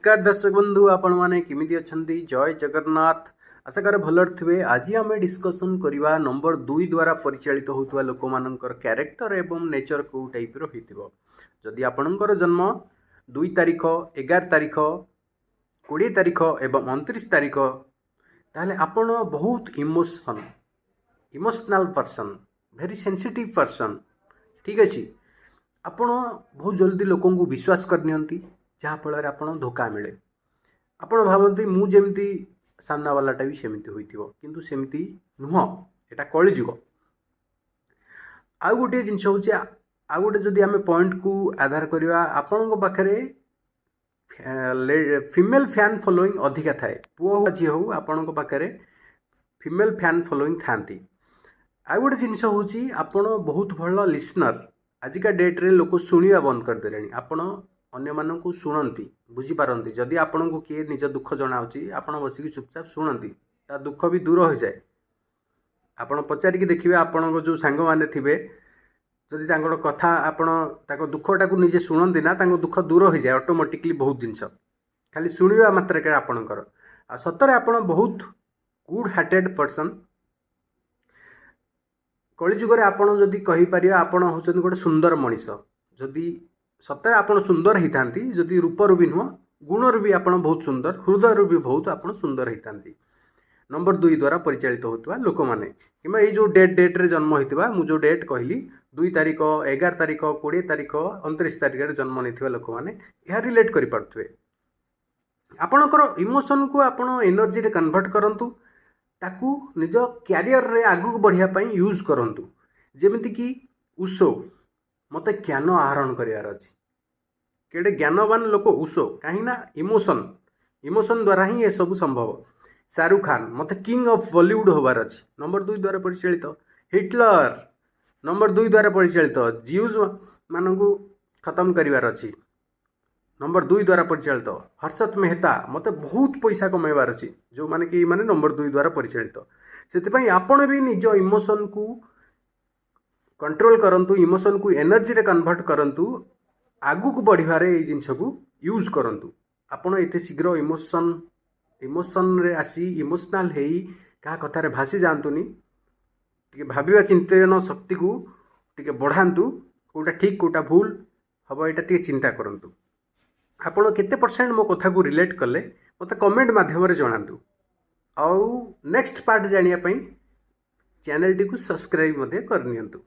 ନମସ୍କାର ଦର୍ଶକ ବନ୍ଧୁ, ଆପଣମାନେ କେମିତି ଅଛନ୍ତି? ଜୟ ଜଗନ୍ନାଥ। ଆଶା କରେ ଭଲରେ ଥିବେ। ଆଜି ଆମେ ଡିସ୍କସନ୍ କରିବା ନମ୍ବର 2 ଦ୍ୱାରା ପରିଚାଳିତ ହେଉଥିବା ଲୋକମାନଙ୍କର କ୍ୟାରେକ୍ଟର ଏବଂ ନେଚର କେଉଁ ଟାଇପ୍ର ହୋଇଥିବ। ଯଦି ଆପଣଙ୍କର ଜନ୍ମ 2 ତାରିଖ, 11 ତାରିଖ, 20 ତାରିଖ ଏବଂ 29 ତାରିଖ, ତାହେଲେ ଆପଣ ବହୁତ emotional person, very sensitive person। ଠିକ୍ ଅଛି? ଆପଣ ବହୁତ ଜଲ୍ଦି ଲୋକଙ୍କୁ ବିଶ୍ୱାସ କରିନିଅନ୍ତି, ଯାହାଫଳରେ ଆପଣ ଧୋକା ମିଳେ। ଆପଣ ଭାବନ୍ତି, ମୁଁ ଯେମିତି, ସାମ୍ନାବାଲାଟା ବି ସେମିତି ହୋଇଥିବ। କିନ୍ତୁ ସେମିତି ନୁହଁ, ଏଇଟା କଳିଯୁଗ। ଆଉ ଗୋଟିଏ ଜିନିଷ ହେଉଛି, ଆଉ ଗୋଟେ ଯଦି ଆମେ ପଏଣ୍ଟକୁ ଆଧାର କରିବା, ଆପଣଙ୍କ ପାଖରେ ଫିମେଲ୍ ଫ୍ୟାନ୍ ଫଲୋଇଂ ଅଧିକା ଥାଏ। ପୁଅ ହଉ, ଝିଅ ହଉ, ଆପଣଙ୍କ ପାଖରେ ଫିମେଲ୍ ଫ୍ୟାନ୍ ଫଲୋଇଂ ଥାଆନ୍ତି। ଆଉ ଗୋଟେ ଜିନିଷ ହେଉଛି, ଆପଣ ବହୁତ ଭଲ ଲିସନର୍। ଆଜିକା ଡେଟ୍ରେ ଲୋକ ଶୁଣିବା ବନ୍ଦ କରିଦେଲେଣି। ଆପଣ ଅନ୍ୟମାନଙ୍କୁ ଶୁଣନ୍ତି, ବୁଝିପାରନ୍ତି। ଯଦି ଆପଣଙ୍କୁ କିଏ ନିଜ ଦୁଃଖ ଜଣାଉଛି, ଆପଣ ବସିକି ଚୁପଚାପ ଶୁଣନ୍ତି, ତା ଦୁଃଖ ବି ଦୂର ହୋଇଯାଏ। ଆପଣ ପଚାରିକି ଦେଖିବେ, ଆପଣଙ୍କ ଯେଉଁ ସାଙ୍ଗମାନେ ଥିବେ, ଯଦି ତାଙ୍କର କଥା ଆପଣ ତାଙ୍କ ଦୁଃଖଟାକୁ ନିଜେ ଶୁଣନ୍ତି ନା, ତାଙ୍କ ଦୁଃଖ ଦୂର ହୋଇଯାଏ ଅଟୋମେଟିକଲି। ବହୁତ ଜିନିଷ ଖାଲି ଶୁଣିବା ମାତ୍ରକେ ଆପଣଙ୍କର। ଆଉ ସତରେ ଆପଣ ବହୁତ ଗୁଡ୍ ହାର୍ଟେଡ଼ ପର୍ସନ୍। କଳିଯୁଗରେ ଆପଣ ଯଦି କହିପାରିବା, ଆପଣ ହେଉଛନ୍ତି ଗୋଟେ ସୁନ୍ଦର ମଣିଷ। ଯଦି ସତରେ ଆପଣ ସୁନ୍ଦର ହେଇଥାନ୍ତି, ଯଦି ରୂପରୁ ବି ନୁହଁ, ଗୁଣରୁ ବି ଆପଣ ବହୁତ ସୁନ୍ଦର, ହୃଦୟରୁ ବି ବହୁତ ଆପଣ ସୁନ୍ଦର ହେଇଥାନ୍ତି। ନମ୍ବର 2 ଦ୍ୱାରା ପରିଚାଳିତ ହେଉଥିବା ଲୋକମାନେ କିମ୍ବା ଏଇ ଯେଉଁ ଡେଟ୍ରେ ଜନ୍ମ ହୋଇଥିବା, ମୁଁ ଯେଉଁ ଡେଟ୍ କହିଲି, 2 ତାରିଖ, 11 ତାରିଖ, 20 ତାରିଖ, 29 ତାରିଖରେ ଜନ୍ମ ନେଇଥିବା ଲୋକମାନେ ଏହା ରିଲେଟ୍ କରିପାରୁଥିବେ। ଆପଣଙ୍କର ଇମୋସନକୁ ଆପଣ ଏନର୍ଜିରେ କନଭର୍ଟ କରନ୍ତୁ, ତାକୁ ନିଜ କ୍ୟାରିୟରରେ ଆଗକୁ ବଢ଼ିବା ପାଇଁ ୟୁଜ୍ କରନ୍ତୁ। ଯେମିତିକି ଓଶୋ, ମୋତେ ଜ୍ଞାନ ଆହରଣ କରିବାର ଅଛି। କେଡ଼େ ଜ୍ଞାନବାନ ଲୋକ ଓଶୋ! କାହିଁକି ନା ଇମୋସନ୍ ଦ୍ୱାରା ହିଁ ଏସବୁ ସମ୍ଭବ। ଶାହରୁଖ ଖାନ, ମୋତେ କିଙ୍ଗ ଅଫ୍ ବଲିଉଡ଼ ହେବାର ଅଛି। ନମ୍ବର 2 ଦ୍ୱାରା ପରିଚାଳିତ। ହିଟଲର, ନମ୍ବର 2 ଦ୍ୱାରା ପରିଚାଳିତ। ଜିଉଜ୍ ମାନଙ୍କୁ ଖତମ କରିବାର ଅଛି। ନମ୍ବର 2 ଦ୍ୱାରା ପରିଚାଳିତ। ହର୍ଷଦ ମେହତା, ମୋତେ ବହୁତ ପଇସା କମାଇବାର ଅଛି। ଯେଉଁମାନେ କି ମାନେ ନମ୍ବର 2 ଦ୍ୱାରା ପରିଚାଳିତ। ସେଥିପାଇଁ ଆପଣ ବି ନିଜ ଇମୋସନକୁ କଣ୍ଟ୍ରୋଲ କରନ୍ତୁ, ଇମୋସନକୁ ଏନର୍ଜିରେ କନଭର୍ଟ କରନ୍ତୁ, ଆଗକୁ ବଢ଼ିବାରେ ଏଇ ଜିନିଷକୁ ୟୁଜ୍ କରନ୍ତୁ। ଆପଣ ଏତେ ଶୀଘ୍ର ଇମୋସନରେ ଆସି, ଇମୋସନାଲ୍ ହେଇ କାହା କଥାରେ ଭାସି ଯାଆନ୍ତୁନି। ଟିକେ ଭାବିବା, ଚିନ୍ତନ ଶକ୍ତିକୁ ଟିକେ ବଢ଼ାନ୍ତୁ। କେଉଁଟା ଠିକ୍, କେଉଁଟା ଭୁଲ ହେବ, ଏଇଟା ଟିକେ ଚିନ୍ତା କରନ୍ତୁ। ଆପଣ କେତେ ପରସେଣ୍ଟ ମୋ କଥାକୁ ରିଲେଟ୍ କଲେ, ମୋତେ କମେଣ୍ଟ ମାଧ୍ୟମରେ ଜଣାନ୍ତୁ। ଆଉ ନେକ୍ସଟ ପାର୍ଟ ଜାଣିବା ପାଇଁ ଚ୍ୟାନେଲଟିକୁ ସବସ୍କ୍ରାଇବ୍ ମଧ୍ୟ କରିନିଅନ୍ତୁ।